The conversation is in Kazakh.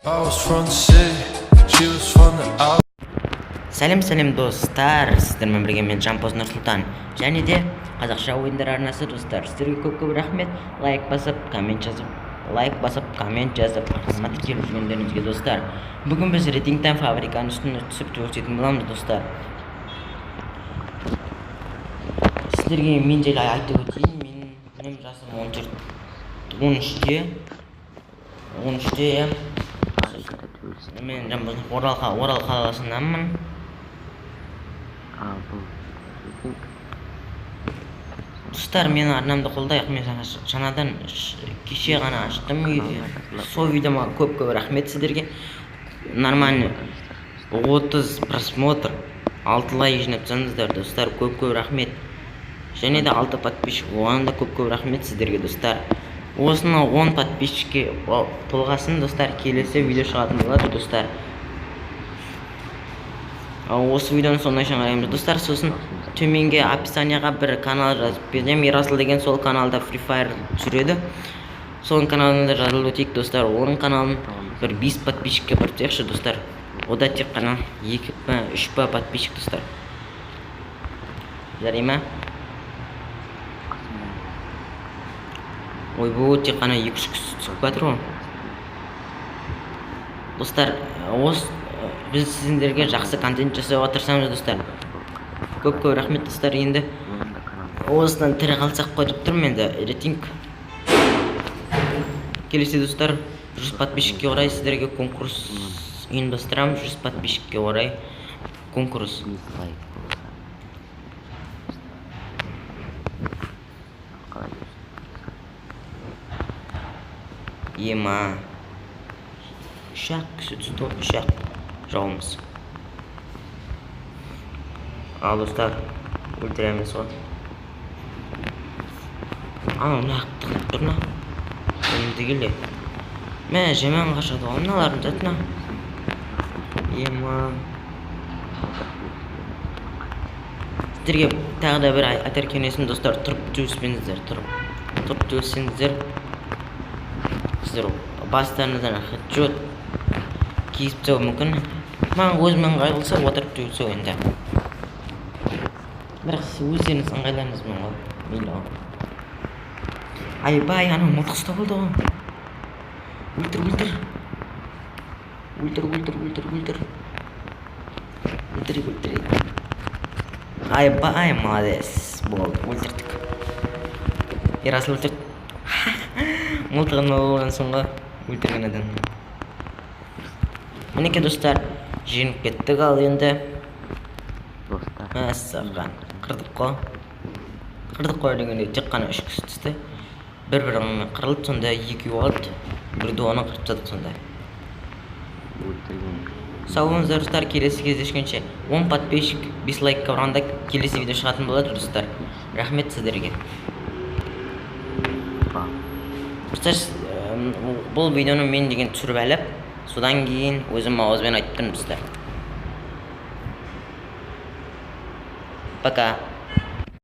I was from the city, she was from the out. Сәлем, сәлем, достар! Сіздермен бірге мен, Жампоз Нұрсұлтан, және де Қазақша ойындар арнасы. Достар, сіздерге көп көп рахмет, лайк басып, коммент жазып, лайк басып, коммент жазып, арнама тіркеліп жүргендеріңізге. Достар, бүгін біз рейтингтен фабриканың үстіне түсіп төбелесетін боламыз. Достар, сіздерге мен жайлы айтып өтейін. Менің жасым 14, 13-те, 13-те, иә. Мен Жампоз, Орал қаласынданмын. А, бұл рейтинг. Достар, менің арнамды қолдайық. Мен жаңадан кеше ғана аштым. Сол видеома көп көп рахмет сіздерге. Нормально 30 просмотр, 6 лайк жинап тастаңыздар. Достар, көп көп рахмет. Және де 6 подписчик, оған да көп көп рахмет сіздерге. Достар, осыны 10 подписчикке толғасын, достар, келесі видео шығатын болады. Достар, ал осы видеоның соңына шейін қараймыз, достар. Сосын төменге описанияға бір канал жазып беремін, Ерасыл деген. Сол каналда Free Fire түсіреді. Соның каналына да жазылып өтейік, достар. Оның каналын бір 5 подписчикке барып тастайықшы, достар. Ода тек қана екі па, үш па подписчик, достар. Жарай ма? Ойбой, тек қана екі үш кісі түсіп жатыр ғой. Достар, осы біз сіздерге жақсы контент жасауға тырысамыз. Достар, көп көп рахмет. Достар, енді Оның да каналы. Осыдан тірі қалсақ қой деп тұрмын. Енді рейтинг келесі, достар, 100 подписчикке орай сіздерге конкурс ұйымдастырамыз. 100 подписчикке орай конкурс. 5 лайк болса. Қалай көрсетеді? Ема, үш ақ кісі түсті ғой, үш ақ жауымыз. Ал, достар, өлтіреміз ғой. Анау мына тығылып тұр мына енді келе. Мә, жаман қашады ғой мыналардың затына. Ема, сіздерге тағы да бір айтар кеңесім, достар: тұрып төбелеспеңіздер. Тұрып, тұрып төбелессеңіздер, сіздер бастарыңыздан хедшот киіп тастауы мүмкін. Маған өзіме ыңғайлы болса, отырып төбелесу енді, бірақ сіз өздеріңіз ыңғайларыңызбен ғой, мейлі ғой. Айбай, анау мылтық ұстап алды ғой. Өлтір, өлтір, өлтір, өлтір, өлтір, өлтір, өлтір, өлтір! Айбай, молодец! Болды, өлтірдік. Ерасыл өлтірді. Мылтығын алып алған соң ғой өлтірген адам. Мінекей, достар, жеңіп кеттік. Ал енді Достар. Мәссаған, қырдық қой, қырдық қой дегенде, тек қана үш кісі түсті. бір бірімен қырылды сонда, екеуі қалды, бір дуаны қырып тастадық сонда. Өлтірген. Сау болыңыздар, достар, келесі кездескенше. 10 подписчик, 5 лайкқа барғанда келесі видео шығатын болады. Достар, рахмет сіздерге. Ба. Достар, бұл видеоны мен деген түсіріп алып, содан кейін өзім ауызбен айтып тұрмын. Достар, пока.